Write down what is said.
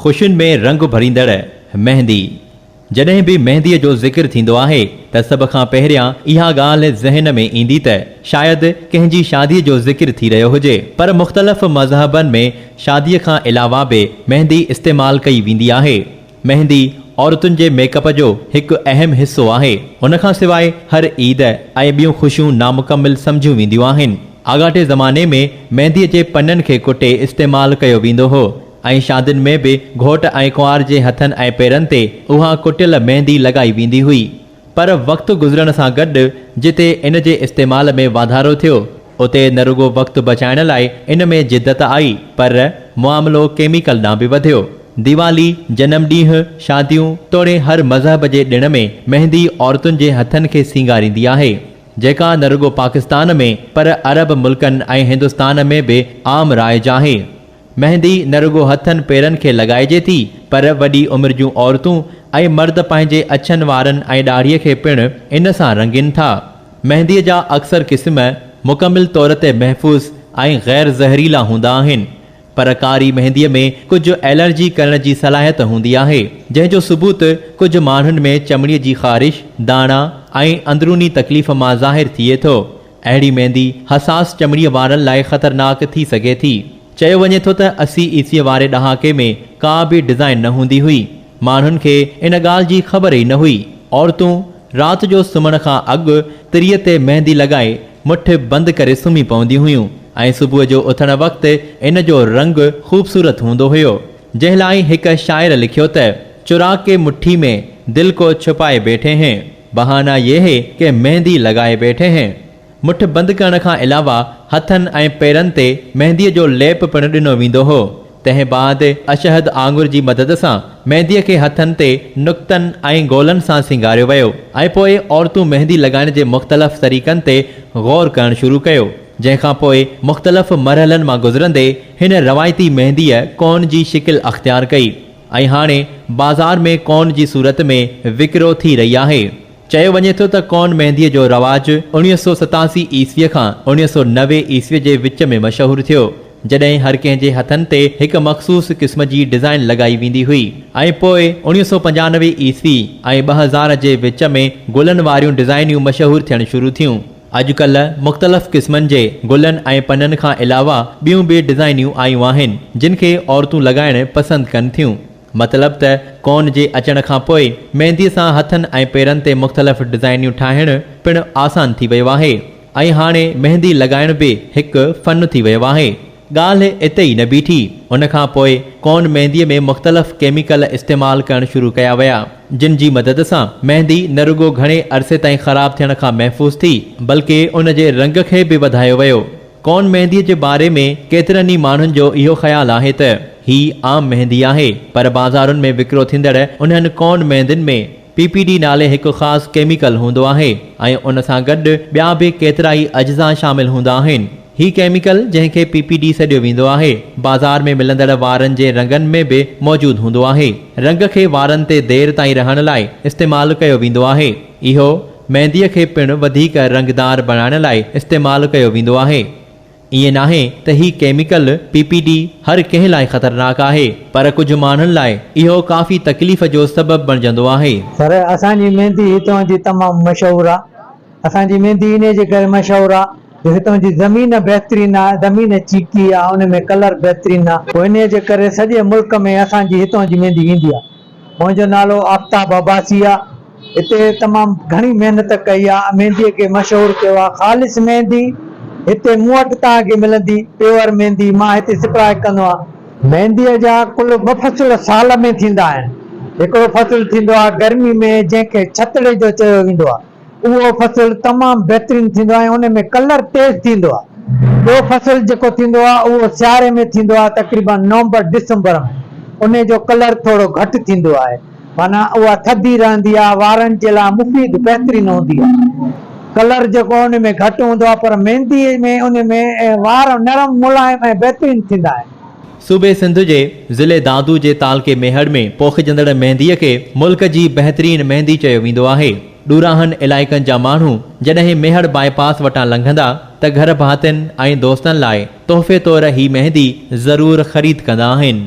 خوشين ۾ رنگ ڀريندڙ مهندي. جڏهن به مهنديء جو ذڪر ٿيندو آهي ته سڀ کان پهريان اها ڳالهه ذهن ۾ ايندي ته شايد ڪنهن جي شاديء جو ذڪر ٿي رهيو هجي. پر مختلف مذهبن ۾ شاديء کان علاوه به مهندي استعمال ڪئي ويندي آهي. مهندي عورتن جي ميڪ اپ جو هڪ اهم حصو آهي. ان کان سواء هر عيد ۽ ٻيون خوشيون نامڪمل سمجهيون وينديون آهن. آڳاٽي زماني ۾ مهنديء جي پنن کي ڪٽي استعمال ڪيو ويندو هو ۽ شادين ۾ به گهوٽ ۽ ڪنوار جي هٿن ۽ پيرن تي اها ڪٽيل مهندي لڳائي ويندي هئي. پر وقت گذرڻ سان گڏ جتي ان جي استعمال ۾ واڌارو ٿيو، اتي نه رڳو وقت بچائڻ لاء ان ۾ جدت آئي، پر معاملو ڪيميڪل ڏانهن به وڌيو. ديوالي، جنم ڏينهن، شاديون توڙي هر مذهب جي ڏڻ ۾ مهندي عورتن جي هٿن کي سينگاريندي آهي، جيڪا نه رڳو پاڪستان ۾ پر عرب ملڪن ۽ هندستان ۾ به عام رائج آهي. مهندي نه رڳو هٿن پيرن کي لڳائجي ٿي پر وڏي عمر جون عورتون ۽ مرد پنهنجي اڇن وارن ۽ ڏاڙهي کي پڻ ان سان رنگين ٿا. مهنديء جا اڪثر قسم مڪمل طور تي محفوظ ۽ غير زهريلا هوندا آهن پر ڪاري مهنديء ۾ ڪجهه الرجي ڪرڻ جي صلاحيت هوندي آهي جنهن جو ثبوت ڪجهه ماڻهن ۾ چمڙي جي خارش، داڻا ۽ اندروني تڪليف مان ظاهر ٿئي ٿو. اهڙي ميندي حساس چمڙيء وارن لاء خطرناڪ ٿي سگهي ٿي. چيو وڃي ٿو ته 80 عيسويء واري ڏهاڪي ۾ ڪا به ڊزائين نه هوندي هئي. ماڻهن کي ان ڳالهه جي خبر ئي نه هئي. عورتون رات جو سمهڻ کان اڳ تريء تي ميندي لڳائي مٺ بند ڪري سمهي پونديون هيون ۽ صبح جو اٿڻ وقت ان جو رنگ خوبصورت هوندو هيو. جنهن لاء هڪ شاعر لکيو ته، چرا ڪي مٺي ۾ دل ڪو ڇپائي بيٺي هين. بهانا يه هي ڪه مهندي لڳائي بيٺي هين. مٺ بند ڪرڻ کان علاوه هٿن ۽ پيرن تي مهنديء جو ليپ پڻ ڏنو ويندو هو. تنهن بعد اشهد آڱر جي مدد سان مهنديء کي هٿن تي نقطن ۽ گولن سان سينگاريو ويو ۽ پوء عورتون مهندي لڳائڻ جي مختلف طريقن تي غور ڪرڻ شروع ڪيو. جنهن کان پوء مختلف مرحلن مان گذرندي هن روايتي مهنديء ڪون جي شڪل اختيار ڪئي. ۽ هاڻي بازار ۾ ڪون جي صورت ۾ وڪرو ٿي رهي آهي. چيو وڃي ٿو ته ڪون مهنديء جو رواج 1987 عيسويء کان 1990 عيسويء جي وچ ۾ مشهور ٿيو، جڏهن هر ڪنهن جي هٿن تي هڪ مخصوص قسم جي ڊزائين لڳائي ويندي هئي ۽ پوء 1995 عيسوي ۽ 2000 جي وچ ۾ گلن واريون ڊزائينيون مشهور ٿيڻ شروع ٿيون. اڄڪلهه مختلف قسمن جي گلن ۽ پنن کان علاوه ٻيون به ڊزائنيون آيون آهن، جن کي عورتون لڳائڻ پسند ڪن ٿيون. مطلب ته ڪون جي اچڻ کان پوء مينديء سان هٿن ۽ پيرن تي مختلف ڊزائنيون ٺاهڻ پڻ آسان ٿي ويو آهي ۽ هاڻي ميندي لڳائڻ به هڪ فن ٿي ويو آهي. ڳالهه اتي ئي نه بيٺي، ان کان پوء ڪون مينديء ۾ مختلف ڪيميڪل استعمال ڪرڻ شروع ڪيا ويا، جن جي مدد سان ميندي نه رڳو گهڻي عرصي تائين خراب ٿيڻ کان محفوظ ٿي، بلڪه ان جي رنگ کي به وڌايو ويو. ڪون مينديء جي باري ۾ ڪيترن ئي ماڻهن جو اهو خيال آهي ته هي عام ميندي آهي، پر بازارن ۾ وڪرو ٿيندڙ انهن ڪون ميندين ۾ پي پي ڊي نالي هڪ خاص ڪيميڪل هوندو آهي ۽ ان سان گڏ ٻيا به ڪيترائي اجزا شامل هوندا آهن. هي ڪيميڪل جنهن کي پي پي ڊي سڏيو ويندو آهي، بازار ۾ ملندڙ وارن جي رنگن ۾ به موجود هوندو آهي. رنگ کي وارن تي دير تائين رهڻ لاء استعمال ڪيو ويندو آهي. اهو مينديء کي پڻ وڌيڪ رنگدار بڻائڻ لاء استعمال ڪيو ويندو آهي. ائين ناهي ته هي ڪيميڪل، پي پي ڊي، هر ڪنهن لاء خطرناڪ آهي، پر ڪجهه ماڻهن لاء اهو ڪافي تڪليف جو سبب بڻجندو آهي. سر اسان جي ميندي هتان جي تمام مشهور آ. اسان جي ميندي انهي جي ڪري مشهور آ جو هتان جي زمين بهترين آ، زمين چيڪي آ، ان ۾ ڪلر بهترين آ، پوء انهي جي ڪري سڄي ملڪ ۾ اسان جي هتان جي ميندي ويندي آ. منهنجو نالو آفتاب عباسي آ. هتي تمام گهڻي محنت ڪئي آ، مينديء کي مشهور ڪيو آ، خالص ميندي هتي مون وٽ توهان کي ملندي، پيور ميندي مان هتي سپلاء ڪندو آهيان. مينديء جا ڪل ٻه فصل سال ۾ ٿيندا آهن، هڪڙو فصل ٿيندو آ گرمي ۾ جنهن کي ڇتڙي جو چيو ويندو آ، اهو فصل تمام بهترين ٿيندو آهي ۽ ان ۾ ڪلر تيز ٿيندو آهي. ٻيو فصل جيڪو ٿيندو آهي اهو سياري ۾ ٿيندو آهي تقريبن نومبر ڊسمبر ۾ ان جو ڪلر ٿورو گهٽ ٿيندو آهي معنيٰ اها ٿڌي رهندي آهي وارن جي لاء مفيد بهترين هوندي آهي ڪلر جيڪو ان ۾ گهٽ هوندو آهي پر ميندي ۾ ان ۾ وار نرم ملائم ۽ بهترين ٿيندا آهن. صوبي سنڌ جي ضلعي دادو جي تعلقي ميهڙ ۾ پوکجندڙ مينديء کي ملڪ جي بهترين ميندي چيو ويندو آهي. ڏوراهن علائقن جا ماڻهو جڏهن ميهڙ باء پاس وٽان لنگهندا ته گهر ڀاتين ۽ دوستن لاء تحفي طور هي ميندي ضرور خريد ڪندا آهن.